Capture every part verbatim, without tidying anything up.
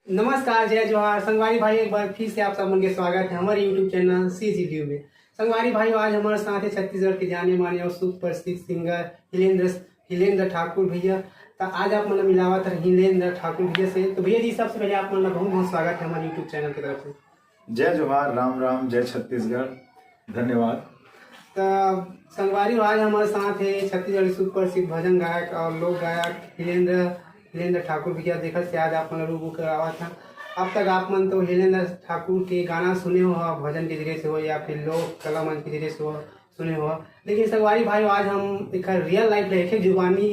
नमस्कार, जय जोहार संगवारी भाई, एक बार फिर से आप सब मन के स्वागत है हमारे YouTube चैनल सीजी व्यू में। संगवारी भाई, आज हमारे साथ है छत्तीसगढ़ के जाने माने और सुप्रसिद्ध सिंगर हिलेंद्र हिलेंद्र ठाकुर भैया। तो आज आप मन मिलावत है हिलेंद्र ठाकुर भैया से। तो भैया जी, सबसे पहले आप मन बहुत बहुत स्वागत है हमारे YouTube चैनल की तरफ से। जय जोहार, राम राम, जय छत्तीसगढ़, धन्यवाद। तो संगवारी, आज हमारे साथ है छत्तीसगढ़ के सुप्रसिद्ध भजन गायक और लोक गायक हिलेंद्र हिलेंद्र ठाकुर भैया। देखत से आज आप मन ला रूबरू करावत हन। अब तक आप मन तो हिलेंद्र ठाकुर के गाना सुने हो, भजन के जरिए से हो या फिर लोक कला मंच के जरिए से हो, सुने हो, लेकिन संगवारी भाई, आज हम एक रियल लाइफ लेखे जुबानी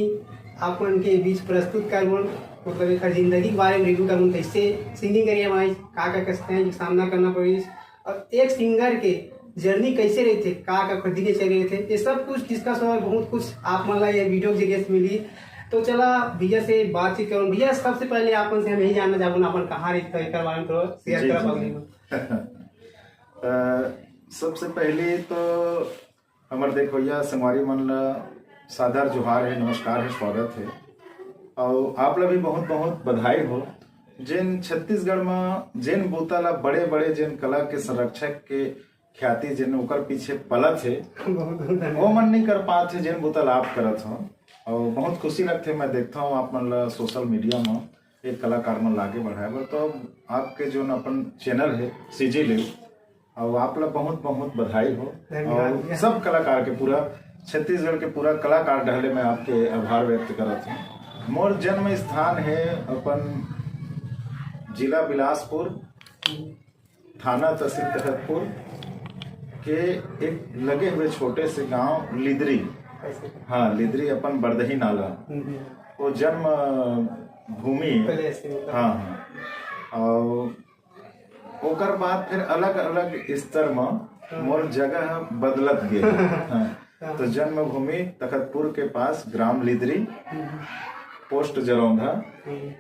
आप मन के बीच प्रस्तुत करबोन, मतलब एक जिंदगी के बारे में रिव्यू करबोन, कैसे सिंगिंग करिए भाई, का का कष्ट है सामना करना पड़ी, और एक सिंगर के जर्नी कैसे रहते, का का दिनचर्या रहते, ये सब कुछ डिस्कस हो, बहुत कुछ आप मन ला ये वीडियो के जरिए से मिली। तो चला भैया से बातचीत करूँ। भैया, सबसे पहले आप मन से हम यही जानना चाहूँ, अपन कहाँ रहते, एक बारे में थोड़ा शेयर जी, करा जी, पब्लिक जी। में। अ, सबसे पहले तो हमर देखवैया संगवारी मन ला सादर जोहार है, नमस्कार है, स्वागत है। और आप ला भी बहुत बहुत बधाई हो, जेन छत्तीसगढ़ में जेन बूता ला बड़े बड़े, जेन कला के संरक्षक के ख्याति जेन ओकर पीछे पलत है, बहुत बहुत धन्यवाद। वो मन नहीं कर पात है जेन बूता ला आप करत हो। और बहुत खुशी लगते, मैं देखता हूँ आप मन ला सोशल मीडिया में एक कलाकार मन लागे बढ़ाए बर। तो आपके जो न अपन चैनल है सीजी लिव, और आप ला बहुत बहुत बधाई हो। धन्यवाद और भैया। सब कलाकार के, पूरा छत्तीसगढ़ के पूरा कलाकार डहले मैं आपके आभार व्यक्त करत हूँ। मोर जन्म स्थान है अपन जिला बिलासपुर, थाना तहसील तखतपुर के एक लगे हुए छोटे से गांव लिदरी। हाँ, लिदरी अपन बरदही नाला, हम्म। वो जन्म भूमि। पहले ऐसे मतलब हाँ, हाँ। और ओकर बाद फिर अलग अलग स्तर में हाँ। मोर जगह बदलत गए। हाँ। हाँ। तो जन्मभूमि तखतपुर के पास ग्राम लिदरी, हम्म। पोस्ट जरौंधा, हम्म।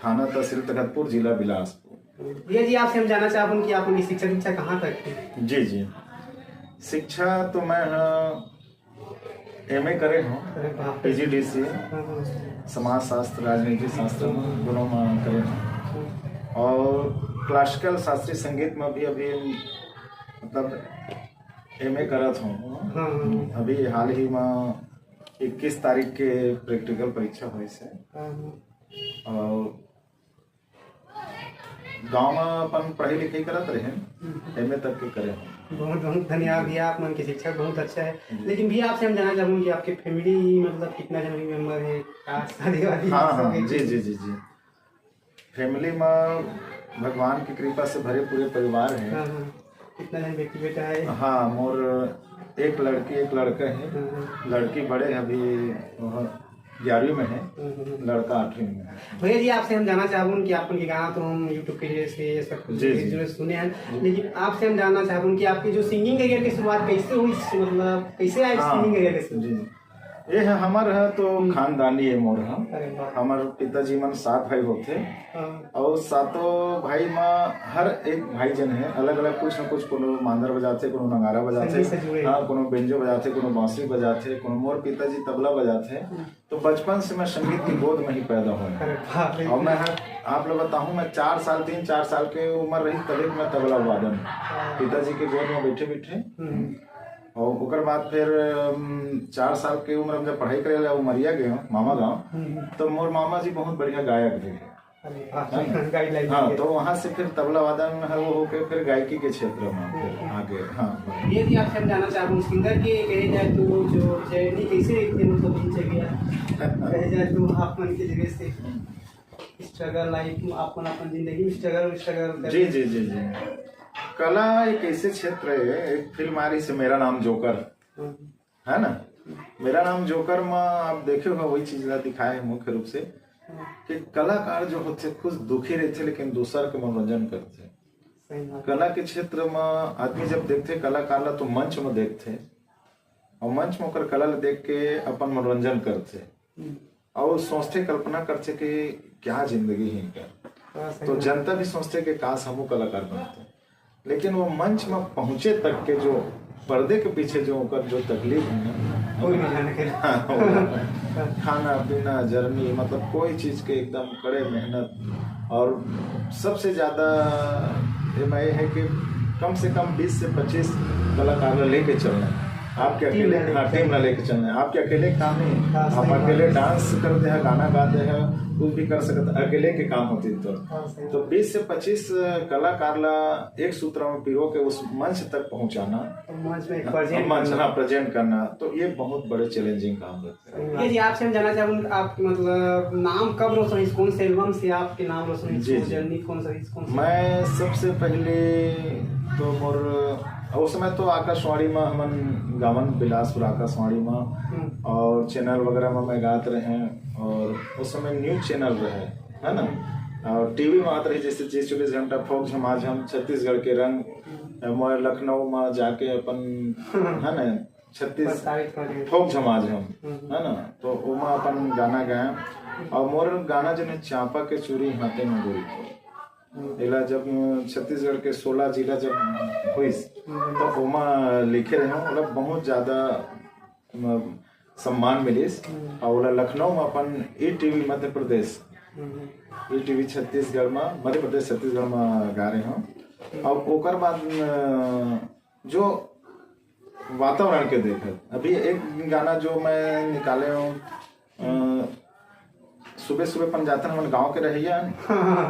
थाना तहसील तखतपुर, जिला बिलासपुर। भैया जी, आपसे हम जानना चाहबन कि आप उनकी शिक्षा दीक्षा कहाँ तक थी? जी, जी। शिक्षा तो मैं, हाँ, एमए करे हूँ, अरे बाप रे। पीजीडीसीए, हाँ, हाँ। समाज शास्त्र, राजनीति शास्त्र में दोनों में करे हूँ। हाँ। और क्लासिकल शास्त्रीय संगीत में भी अभी, मतलब, एमए करत हूँ। हाँ, हाँ। अभी हाल ही में इक्कीस तारीख के प्रैक्टिकल परीक्षा होइस हे। हाँ, हाँ। और गाँव में अपन पढ़ाई लिखाई करत रहे, हम्म। एमए तक के करे हूँ। बहुत बहुत धन्यवाद भैया, आप मन की शिक्षा बहुत अच्छा है। जी। लेकिन भैया, आपसे हम जानना चाहूँगा कि आपके फैमिली, मतलब, कितना जन मेंबर है, का शादी वादी हाँ, सब हाँ, है? जी, जी, जी, जी। फैमिली में भगवान की कृपा से भरे पूरे परिवार हैं। हाँ, हाँ। कितना जन बेटी बेटा है? हाँ, मोर एक लड़की, एक लड़का है। हाँ, हाँ। लड़की बड़े है, अभी वह ग्यारहवीं में है, हम्म, हम्म। लड़का आठवीं में है। भैया जी, आपसे हम जानना चाहबन कि आपन के गाना तो हम YouTube के जरिए से, ये सब कुछ जी, जी। जरिए सुने हैं, जी। लेकिन आपसे हम जानना चाहबन कि आपके जो सिंगिंग करियर की शुरुआत कैसे हुई, मतलब, कैसे आए हाँ, सिंगिंग करियर के शुरू? जी, जी। ये है, हमर है तो हम्म। खानदानी है मोर, हाँ। अरे वाह। हमर पिताजी मन सात भाई होथे। हाँ। और सातों भाई में हर एक भाई जन है, अलग-अलग कुछ न कुछ, कोनो मांदर बजाथे, कोनो नगारा बजाथे, संगीत से जुड़े। हाँ, कोनो बेंजो बजाथे, कोनो बांसुरी बजाथे, कोनो मोर पिताजी तबला बजाथे। हम्म। तो बचपन से मैं संगीत की गोद में ही पैदा हुआ। अरे बाप रे। और मैं हर, आप लोग बताऊं, मैं चार साल, तीन चार साल के उम्र रही तभी मैं तबला वादन, हाँ। पिताजी के गोद में बैठे-बैठे। हम्म। और ओकर बाद फिर, अम, चार साल के उम्र में जब पढ़ाई करे ला उमरिया गए हूँ, मामा गाँव, हम्म। तो मोर मामा जी बहुत बढ़िया गायक थे। अरे, हाँ, हाँ। गाइडलाइन हाँ, देंगे। तो वहाँ से फिर तबला वादन है, वो होके फिर गायकी के क्षेत्र में फिर हम्म। आगे, हाँ। ये भी आपसे हम जानना चाहूँ, सिंगर के कहे जाए तो जो जर्नी कैसे रहती है, मतलब, दिनचर्या कहे जाए तो आप मन के जरिए से हम्म। स्ट्रगल लाइफ में आप मन अपन जिंदगी में स्ट्रगल, स्ट्रगल जी, जी, जी, जी। कला एक ऐसे क्षेत्र है, एक फिल्म आ रही से मेरा नाम जोकर, हम्म। है ना? मेरा नाम जोकर में आप देखे हो, वही चीज ला दिखाए है मुख्य रूप से हम्म। कि कलाकार जो होते खुद दुखी रहते लेकिन दूसर के मनोरंजन करते। सही बात। कला के क्षेत्र में आदमी जब देखते कलाकार ला तो मंच में देखते और मंच में ओकर कला ला देख के अपन मनोरंजन करते। हम्म। और सोचते, कल्पना करते कि क्या जिंदगी है इनका। हाँ, सही तो बात। जनता भी सोचते कि काश हमहू कलाकार बनते, लेकिन वो मंच में पहुंचे तक के जो पर्दे के पीछे जो ओकर जो तकलीफ है ना, कोई भी जाने के लिए। हाँ, होगा। खाना पीना, जर्नी, मतलब कोई चीज के एकदम कड़े मेहनत। और सबसे ज्यादा ये मैं ये है कि कम से कम बीस से पच्चीस कलाकार ला लेके चलना है। आपके टीम अकेले, ला लेके हाँ, टीम ला लेके चलना है। आपके अकेले काम नहीं। हाँ, आप सही बात। अकेले डांस कर दे है, गाना गा दे है, कुछ भी कर सकते, अकेले के काम होती तो। हाँ, सही तो बीस से पच्चीस कलाकार ला एक सूत्र में पिरो के उस मंच तक पहुंचाना, तो मंच में प्रेजेंट मंच, करना। हाँ, प्रेजेंट करना, तो ये बहुत बड़े चैलेंजिंग काम रहते हैं। भैया जी, आपसे हम जानना चाहूँ, आप मतलब नाम कब रोशन, कौन से एल्बम से आपके नाम रोशन, जी, जी। जर्नी कौन सा, कौन सा? मैं सबसे पहले तो मोर, उस समय तो आकाशवाणी में हमन गावन, बिलासपुर आकाशवाणी में, हम्म। और चैनल वगैरह में मैं गात रहे, और उस समय न्यूज चैनल रहे, है ना, और टीवी में आत रही, जैसे चीज चौबीस घंटा, फोक झमाझम, छत्तीसगढ़ के रंग, मैं लखनऊ में जाके अपन, है ना, छत्तीस प्रस्तावित कर दिया। फोक झमाझम, हम्म। है ना, तो ओमा अपन गाना गाए। और मोर गाना जो है चांपा के चूरी हाथे में गोरी, हम्म। एला जब छत्तीसगढ़ के सोलह जिला जब होइस, हम्म। तो ओमा लिखे रहे हूँ, मतलब बहुत ज्यादा, म, सम्मान मिलिस। हम्म। और ओला लखनऊ में अपन ई टीवी मध्य प्रदेश, हम्म। ई टीवी छत्तीसगढ़ में, मध्य प्रदेश छत्तीसगढ़ में गा रहे हूँ। और ओकर बाद, अ, जो वातावरण के देखत, अभी एक गाना जो मैं निकाले हूँ, अ, सुबह सुबह अपन जाते हैं, हमन गाँव के रहैया हैं,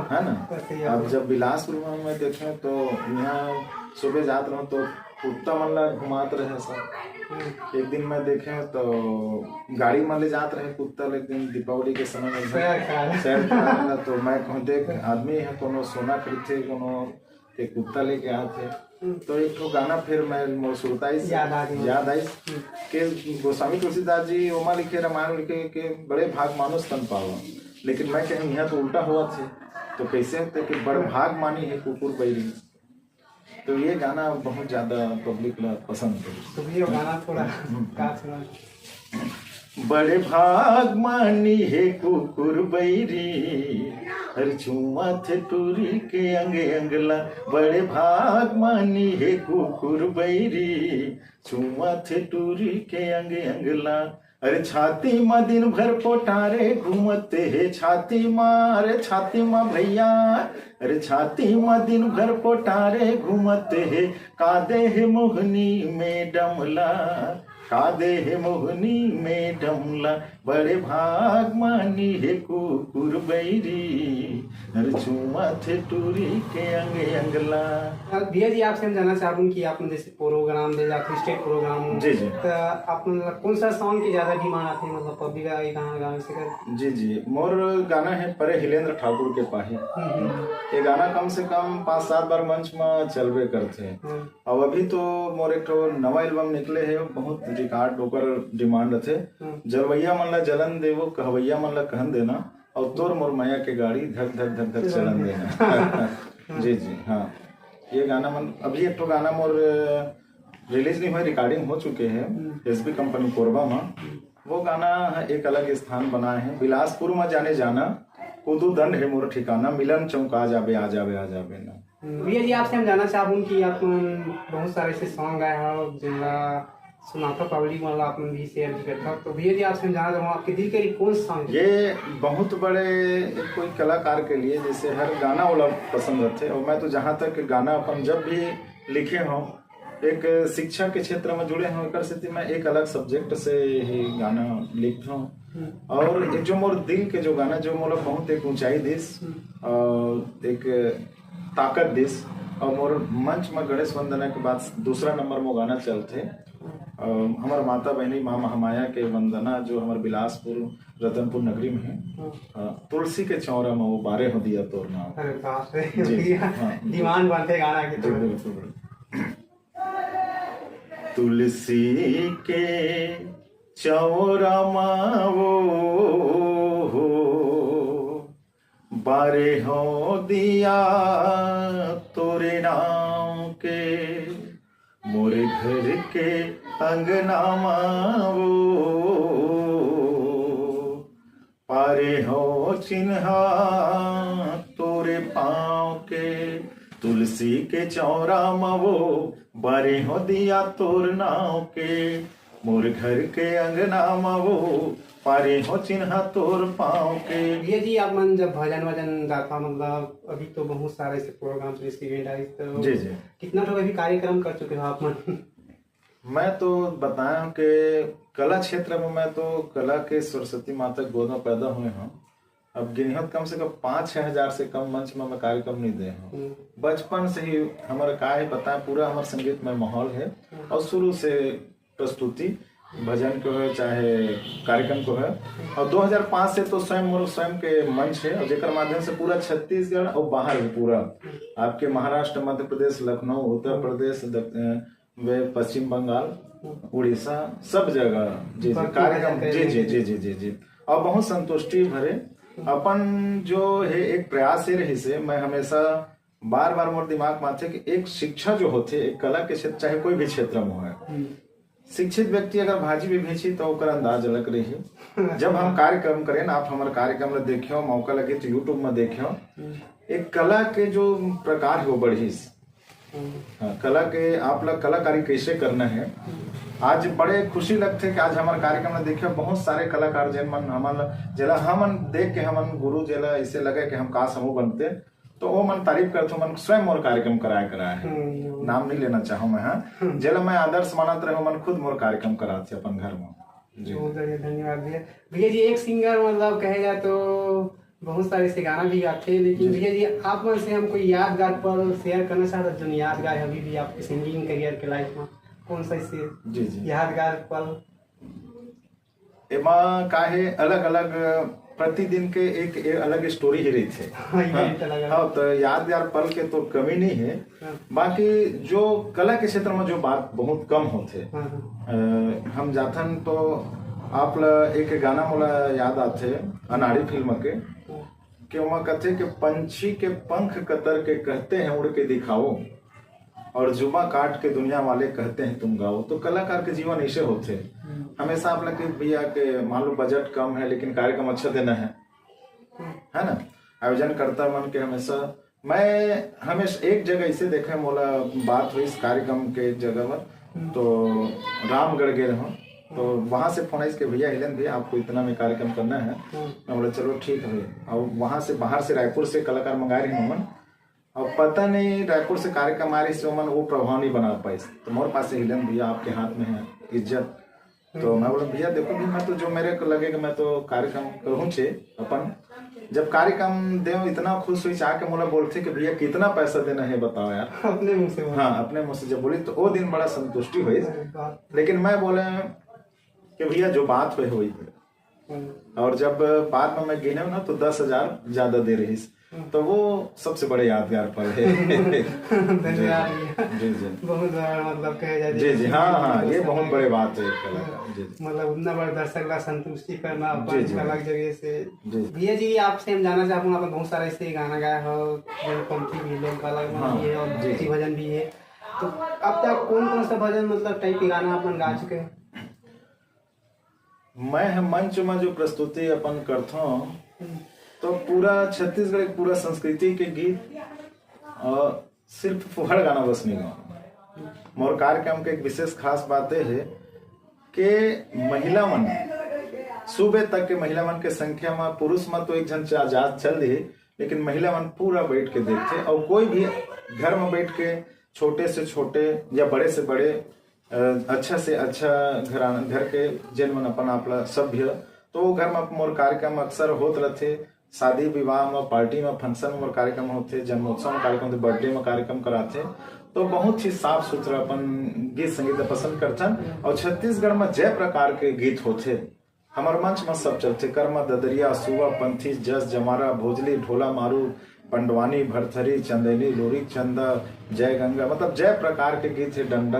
है ना? बस यही अब बात। जब बिलासपुर में मैं देखे तो यहाँ सुबह जात रहो तो कुत्ता मन ला घुमात रहे सब। हम्म। एक दिन मैं देखे तो गाड़ी में ले जात रहे कुत्ता, एक दिन दीपावली के समय में सैर करा। सैर करा रहा, तो मैं कहूँ, देख, आदमी है, कोनो सोना खरीदते, कोनो एक कुत्ता लेके आते। हम्म। तो एक ठो गाना फिर मैं मोर सुरताई से याद आ गया। याद आई हम्म। कि गोस्वामी तुलसीदास जी ओमा लिखे, रामायण लिखे कि बड़े भाग मानुष तन पावा, लेकिन मैं कहे यहाँ तो उल्टा हुआ थे, तो कैसे होते कि बड़ भाग मानी है कुकुर बैरी। तो ये गाना बहुत ज्यादा पब्लिक ला पसंद है। तो भैया गाना थोड़ा गा सुना। बड़े भाग मानी हे कुकुर बैरी, अरे छुआ थे टूरी के अंग अंगला। बड़े भाग मानी हे कुकुर बैरी, छुआ थे टूरी के अंग अंगला। अरे छाती मा दिन भर पोटारे घूमते हे, छाती मा, अरे छाती मा भैया, अरे छाती मा दिन भर पोटारे घूमते हे, का दे हे मोहनी मैडम ला, का दे हे मोहनी मैडम ला। बड़े भाग मानी हे कुकुर बैरी, अरे छुआ थे टूरी के अंग अंगला। अब भैया जी, आपसे हम जानना चाहूँ कि आप जैसे प्रोग्राम दे जाते, स्टेज प्रोग्राम हो, जी, जी। तो आप मतलब कौन सा सॉन्ग की ज्यादा डिमांड आती है, मतलब पब्लिक का ये गाना गाने से कर? जी, जी, मोर गाना है परे हिलेंद्र ठाकुर के पाही। हम्म, हम्म। ये गाना कम से कम पाँच सात बार मंच में चलबे करते हैं। हम्म। अब अभी तो मोर एक ठो नवा एल्बम निकले है, बहुत रिकॉर्ड ओकर डिमांड थे। हम्म। जलवैया मन ला जलन देवो, कहवैया मन ला कहन देना, और तोर मोर मया के गाड़ी धक धक धक धक चलन देना। जी, जी, हाँ। ये गाना मन, अभी एक ठो गाना मोर रिलीज नहीं हुआ, रिकॉर्डिंग हो चुके हैं हम्म। एसबी कंपनी कोरबा में। वो गाना एक अलग स्थान बनाए हैं। बिलासपुर में जाने जाना, कुदू दंड है मोर ठिकाना, मिलन चौक आ जाबे, आ जाबे, आ जाबे ना। हम्म, भैया जी, आपसे हम जानना चाहूँ कि आप बहुत सारे ऐसे सॉन्ग गाए हो जिनका सुनाता पब्लिक, मतलब आप भी शेयर भी करता। तो भैया जी, आपसे हम जानना चाहूँ, आपके दिल के करीब कौन सा सॉन्ग है? ये बहुत बड़े, एक कोई कलाकार के लिए जैसे हर गाना वाला पसंद रहते, और मैं तो जहाँ तक गाना अपन जब भी लिखे हों, एक शिक्षा के क्षेत्र में जुड़े हों, एकर सेती मैं एक अलग सब्जेक्ट से ही गाना लिखत हों। हम्म। और एक जो मोर दिल के जो गाना, जो मोला बहुत एक ऊंचाई दिस हम्म। और एक ताकत दिस, और मोर मंच में गणेश वंदना के बाद दूसरा नंबर में गाना चलते। और हमर माता बहनी माँ महामाया के वंदना, जो हमर बिलासपुर रतनपुर नगरी में है, हम्म। अ, तुलसी के चौरा में वो बारे हो दिया तोर नाम। अरे बाप रे, जी, जी, भैया, हाँ। डिमांड बनते गाना के जी, तो। बिल्कुल, बिल्कुल। तुलसी के चौरा मा वो हो, बारे हो दिया तोरे नाम के, मोरे घर के अंगना मा वो, पारे हो चिन्हा तोरे पाँव के, तुलसी के चौरा मा वो, बारे हो दिया तोर नाव के, मोर घर के अंगना म वो पारी हो चिन्हा तोर पाँव के। भैया जी, आप मन जब भजन वजन गाथा, मतलब अभी तो बहुत सारे ऐसे प्रोग्राम, इवेंट आए, तो जी, जी। कितना ठो अभी कार्यक्रम कर चुके हो आप मन? मैं तो बताया हूँ कि कला क्षेत्र में मैं तो कला के सरस्वती माता के गोद में पैदा हुए हूँ। अब गिनिहत कम से कम पाँच छः हजार से कम मंच में मैं कार्यक्रम नहीं दे हूँ। हम्म। बचपन से ही हमारा का है पता है, पूरा हमारा संगीतमय माहौल है और शुरू से प्रस्तुति भजन को है चाहे कार्यक्रम को है। और दो हज़ार पाँच से तो स्वयं मोर स्वयं के मंच है और जेकर माध्यम से पूरा छत्तीसगढ़ और बाहर भी पूरा आपके महाराष्ट्र, मध्य प्रदेश, लखनऊ, उत्तर प्रदेश, दक-, अ, वे पश्चिम बंगाल, उड़ीसा, सब जगह जी जी भक्ति कार्यक्रम भजन जी करने जी के जी जी जी जी और बहुत संतुष्टि भरे अपन जो है एक प्रयास ये रही से मैं हमेशा बार बार मोर दिमाग में आथे कि एक शिक्षा जो होथे एक कला के क्षेत्र चाहे कोई भी क्षेत्र में हो हम्म। शिक्षित व्यक्ति अगर भाजी भी बेची तो ओकर अंदाज अलग रही। जब हम कार्यक्रम करें ना, आप हमारे कार्यक्रम ला देखियो, मौका लगे तो YouTube में देखियो, एक कला के जो प्रकार है वो बढ़िस। हम्म। हाँ, कला के आप ला कलाकारी कैसे करना है। आज बड़े खुशी लगथे कि आज हमारे कार्यक्रम में देखियो बहुत सारे कलाकार जिन मन हमन जेला हमन देख के हमन गुरु जेला ऐसे लगे कि हम काश हमू बनते, तो वो मन तारीफ करथे, मन स्वयं मोर कार्यक्रम कराए कराए है। हम्म। नाम नहीं लेना चाहूँ मैं, हाँ। जेला मैं आदर्श मानत रहे, मन खुद मोर कार्यक्रम कराथे अपन घर में। जी। बहुत बढ़िया, धन्यवाद भैया। भैया जी, एक सिंगर मतलब कहे जाए तो बहुत सारे से गाना भी गाते हैं, लेकिन जी। भैया जी, आप मन से हम कोई यादगार पल शेयर करना चाहता, जो यादगार है अभी भी आपके सिंगिंग करियर के लाइफ में, कौन सा इससे जी जी। यादगार पल? एमा का है, अलग अलग प्रतिदिन के एक, एक अलग स्टोरी ही रही थे। हाँ, ये तो लगा। हाँ, तो यादगार पल के तो कमी नहीं है। हाँ। बाकी जो कला के क्षेत्र में जो बात बहुत कम होते, हाँ, हाँ। अ, हम जाथन तो आप ला एक गाना मोला याद आथे अनाड़ी फिल्म के, हाँ। कि ओमा कथे कि पंछी के पंख कतर के कहते हैं उड़ के दिखाओ, और जुबा काट के दुनिया वाले कहते हैं तुम गाओ। तो कलाकार के जीवन ऐसे होते, हम्म। हमेशा आप लगे भैया के मान लो बजट कम है लेकिन कार्यक्रम अच्छा देना है, है ना, आयोजन करता मन के हमेशा। मैं हमेशा एक जगह इसे देखे, मोला बात हुई इस कार्यक्रम के एक जगह पर, तो रामगढ़ गए रहूँ, तो वहां से फोन आइस के भैया हिलेन भैया आपको इतना में कार्यक्रम करना है। मैं बोला चलो ठीक है। और वहां से बाहर से रायपुर से कलाकार मंगाए रहे हमन, और पता नहीं रायपुर से कार्यक्रम आ रही से ओमन वो प्रभाव नहीं बना पाइस। तो मोर पास से हिलेन भैया आपके हाथ में है इज्जत। तो मैं बोला भैया देखो भी मैं तो जो मेरे को लगे कि मैं तो कार्यक्रम करूँ छे अपन, जब कार्यक्रम दे इतना खुश हुई आके मोला बोलते कि भैया कितना पैसा देना है बताओ यार। अपने मुंह से बोला। हाँ, अपने मुंह से जब बोली तो वो दिन बड़ा संतुष्टि हुई। अरे बाप। लेकिन मैं बोले कि भैया जो बात हुई हुई। हम्म। और जब बाद में मैं गिने ना तो दस हजार ज्यादा दे रही, तो वो सबसे बड़े यादगार पल है। धन्यवाद भैया। जी जी। बहुत बड़ा मतलब कहे जाए जी जी, हाँ हाँ, ये दर्शक बहुत लोग बड़े बात है एक कलाकार। जी जी। मतलब उतना बड़ा दर्शक ला संतुष्टि करना जी, अपन जी। कला के जरिए से। जी। भैया जी, आपसे हम जानना चाहूँगा, आप बहुत सारे ऐसे गाना गाए हो, जो पंथी भी, लोक कला में हाँ, भी है और जी, भक्ति जी। भजन भी है, तो अब तक कौन कौन सा भजन, मतलब टाइप के गाना अपन गा चुके हैं? मैं ह मंच में जो प्रस्तुति अपन करथों तो पूरा छत्तीसगढ़ के पूरा संस्कृति के गीत और सिर्फ फुहड़ गाना बस नहीं गाऊँ। मोर कार्यक्रम के एक विशेष खास बात ये है कि महिला मन, सुबह तक के महिला मन के संख्या में पुरुष में तो एक झन चा-, जात चल दी, लेकिन महिला मन पूरा बैठ के देखते और कोई भी घर में बैठ के छोटे से छोटे या बड़े से बड़े अ, अच्छा से अच्छा घराना, घर के जेन मन अपन आप ला सभ्य, तो वो घर में मोर कार्यक्रम अक्सर होत रहते। शादी विवाह में, पार्टी में, फंक्शन में मोर कार्यक्रम होते, जन्मोत्सव में कार्यक्रम होते, बर्थडे में कार्यक्रम कराते। तो बहुत ही साफ सुथरा अपन गीत संगीत पसंद करथन। और छत्तीसगढ़ में जय प्रकार के गीत होते, हमर मंच में सब चलते, कर्मा ददरिया, सुआ पंथी, जस जमारा, भोजली, ढोला मारू, पंडवानी, भरथरी, चंदैनी, लोरी चंदा, जय गंगा, मतलब जय प्रकार के गीत है, डंडा,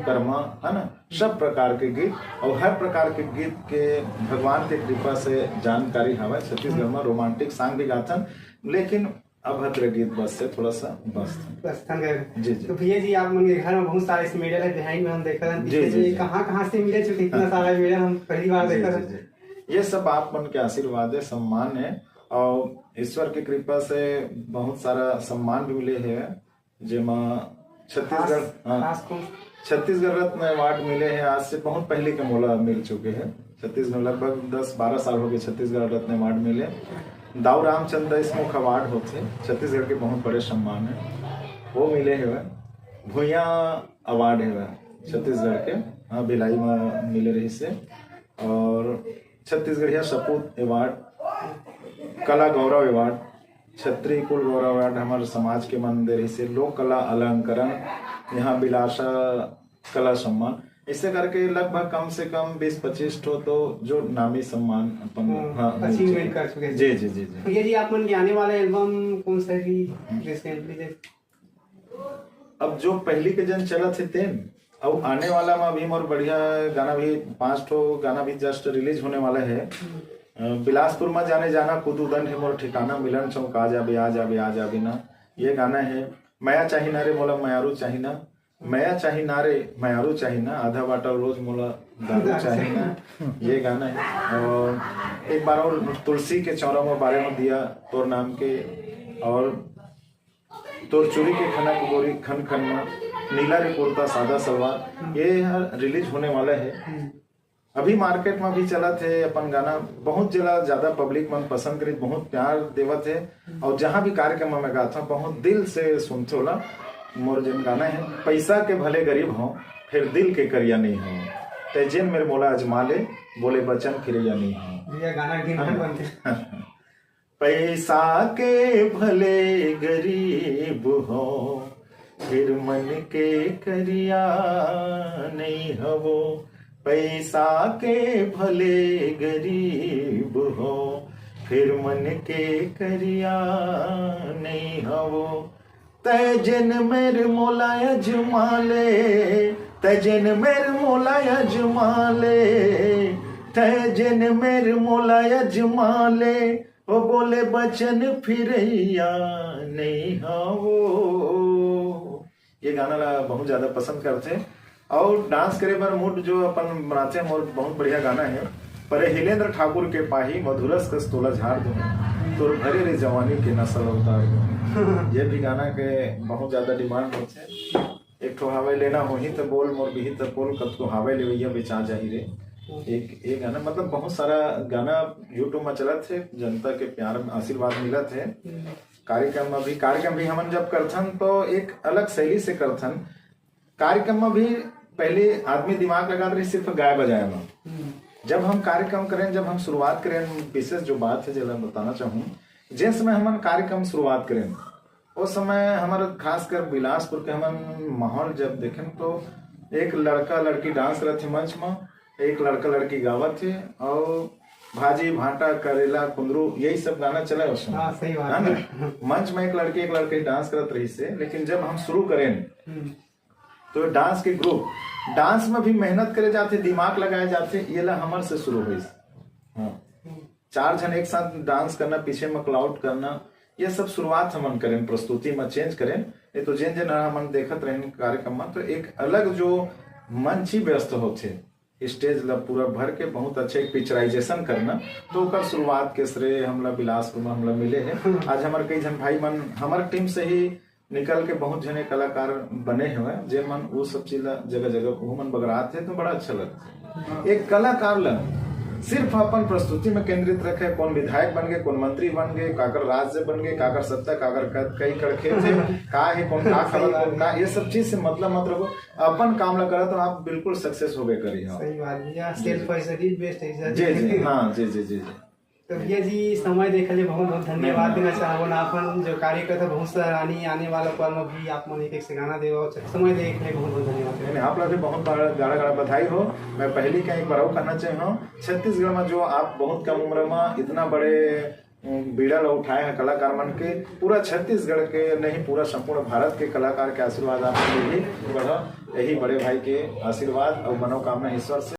कर्मा, है ना, सब प्रकार के गीत। और हर प्रकार के गीत के भगवान के कृपा से जानकारी हवे। छत्तीसगढ़ में रोमांटिक सॉन्ग भी गाथन, लेकिन अभद्र गीत बस से थोड़ा सा बस। बस थन गए। जी, जी। तो भैया जी, आप मन के घर में बहुत सारे ऐसे मेडल है, बिहाइंड में हम देख रहे हैं जी, पीछे जी, में, जी। कहाँ कहाँ से मिले चुके, इतना सारा मेडल हम पहली बार जी, देख रहे जी, हैं। जी। ये सब आप मन के आशीर्वाद है, सम्मान है और ईश्वर की कृपा से बहुत सारा सम्मान भी मिले हैं, जेमा छत्तीसगढ़, खास, हाँ। खास कौन? छत्तीसगढ़ रत्न अवार्ड मिले हे, आज से बहुत पहले के मोला मिल चुके हे। छत्तीसगढ़, लगभग दस बारह साल हो गए छत्तीसगढ़ रत्न अवार्ड मिले। दाऊ रामचंद देशमुख अवार्ड होथे, छत्तीसगढ़ के बहुत बड़े सम्मान हे, वो मिले हे। भुइयां अवार्ड हे छत्तीसगढ़ के, हाँ, भिलाई में मिले रहिसे। और छत्तीसगढ़िया सपूत अवार्ड, कला गौरव अवार्ड, छत्री कुल गौरव अवार्ड हमर समाज के मन दे रहिसे, लोक कला अलंकरण, यहाँ बिलासा कला सम्मान, ऐसे करके लगभग कम से कम बीस पच्चीस ठो तो जो नामी सम्मान अपन, हम्म, हाँ, achievement जी। कर चुके हैं। जी, जी, जी, जी। भैया जी, आप मन के आने वाला एल्बम कौन सा है? हम्म। रिसेंटली अब जो पहली के जन चलत हे तेन, अउ आने वाला में भी मोर बढ़िया गाना भी, पांच ठो गाना भी जस्ट रिलीज होने वाला है। अ, बिलासपुर में जाने जाना, कुदूदन है मोर ठिकाना, मिलन चौक आ जाबे, आ जाबे, आ जाबे ना, ये गाना है। मया चाही ना रे मोला, मयारू चाही ना, मया चाही ना रे, मयारू चाही ना, आधा बाटल रोज मोला दारू चाही ना, ये गाना है। और एक बार और तुलसी के चौरा में बारे में दिया तोर नाम के, और तोर चूड़ी के खनक गोरी खन खन मा, नीला रे कुर्ता सादा सलवार, ये हर रिलीज होने वाला है। हम्म। अभी मार्केट में भी चलत है अपन गाना, बहुत जला ज्यादा पब्लिक मन पसंद करी, बहुत प्यार देवत है। हम्म। और जहाँ भी कार्यक्रम में मैं गाता हूँ, बहुत दिल से सुनते होला। मोर जन गाना है, पैसा के भले गरीब हो, फिर दिल के करिया नहीं हो, ते जिन मेरे मोला अजमा ले, बोले बचन फिरैया नहीं हो। भैया, गाना के दिन भर बनते। पैसा के भले गरीब हो, फिर मन के करिया नहीं हवो। पैसा के भले गरीब हो, फिर मन के करिया नहीं हवो। तै जेन मेर मोला अजमा ले, तै जेन मेर मोला अजमा ले, तै जेन मेर मोला अजमा ले, ओ बोले बचन फिरैया नहीं हवो। ये गाना ला बहुत ज्यादा पसंद करथे। और डांस करे बर मूड जो अपन बनाथे, मोर बहुत बढ़िया गाना है, परे हिलेंद्र ठाकुर के पाही, मधुरस कस तोला झाड़ दूं, तोर भरे रे जवानी के नसल उतार दूं। ये भी गाना के बहुत ज्यादा डिमांड होथे। एक ठो हावै लेना होही त बोल, मोर बिही त पोल, कतको हावै लेवैया बेचा जाही रे। एक, एक गाना, मतलब बहुत सारा गाना YouTube में चलत है, जनता के प्यार आशीर्वाद मिलत है। हम्म। कार्यक्रम में भी, कार्यक्रम भी हमन जब करथन तो एक अलग शैली से करथन। कार्यक्रम में भी पहले आदमी दिमाग लगात रही सिर्फ गाय बजाए में। हम्म। जब हम कार्यक्रम करें, जब हम शुरुआत करें, विशेष जो बात है जेला बताना चाहूँ, जिस समय हमन कार्यक्रम शुरुआत करें, उस समय हमर खासकर बिलासपुर के हमन माहौल जब देखें तो एक लड़का लड़की डांस करत हे मंच में, एक लड़का लड़की गावत हे और भाजी भाटा करेला कुंदरू यही सब गाना चला उस समय, हाँ, सही बात है ना? है। मंच में एक लड़की एक लड़की डांस करत रही से, लेकिन जब हम शुरू करें हम्म। तो डांस के ग्रुप, डांस में भी मेहनत करे जाते, दिमाग लगाए जाते, ये ला हमर से शुरू हुई। हाँ। हम्म। चार झन एक साथ डांस करना, पीछे में क्लाउड करना, ये सब शुरुआत हमन करें, प्रस्तुति में चेंज करें। नहीं तो जेन जेन हमन देखत रहें कार्यक्रम में, तो एक अलग जो मंच ही व्यस्त होथे, स्टेज ला पूरा भर के बहुत अच्छा एक पिक्चराइजेशन करना, तो ओकर शुरुआत के श्रेय हमला बिलासपुर में हमला मिले है। आज हमर कई झन भाई मन हमर टीम से ही निकल के बहुत झने कलाकार बने हुए, जे मन वो सब चीज ला जगह जगह वो मन बगरात है, तो बड़ा अच्छा लगता है। एक कलाकार ला सिर्फ अपन प्रस्तुति में केंद्रित रखे, कौन विधायक बन गए, कौन मंत्री बन गए, काकर राज्य बन गए, काकर सत्ता, काकर कद, कई कड़खे थे, का है, कौन का सही खबर, बात कौन का, है। ये सब चीज से मतलब मत रखो, अपन काम ला करत हो, आप बिल्कुल सक्सेस होबे करी हो। सही बात भैया, जी, सेल्फ जी। पैसा ही बेस्ट है जी, जी, हाँ, जी, जी, जी, जी। तो भैया जी, समय देखे ले बहुत बहुत धन्यवाद नहीं, देना चाहबो ना, अपन जो कार्यकर्ता बहुत सराहनीय, आने वाला पल में भी आप मन एक एक से गाना देवो, समय देखे ले बहुत बहुत धन्यवाद। नहीं, नहीं, आप लोग भी बहुत बड़ा गाड़ा गाड़ा बधाई हो। मैं पहली का एक बार और कहना चाह रहा हूँ, छत्तीसगढ़ में जो आप बहुत कम उम्र में इतना बड़े, अम, बीड़ा ला उठाए हैं कलाकार मन के, पूरा छत्तीसगढ़ के नहीं, पूरा संपूर्ण भारत के कलाकार के आशीर्वाद आप मिली बढ़ा, यही बड़े भाई के आशीर्वाद और मनोकामना ईश्वर से।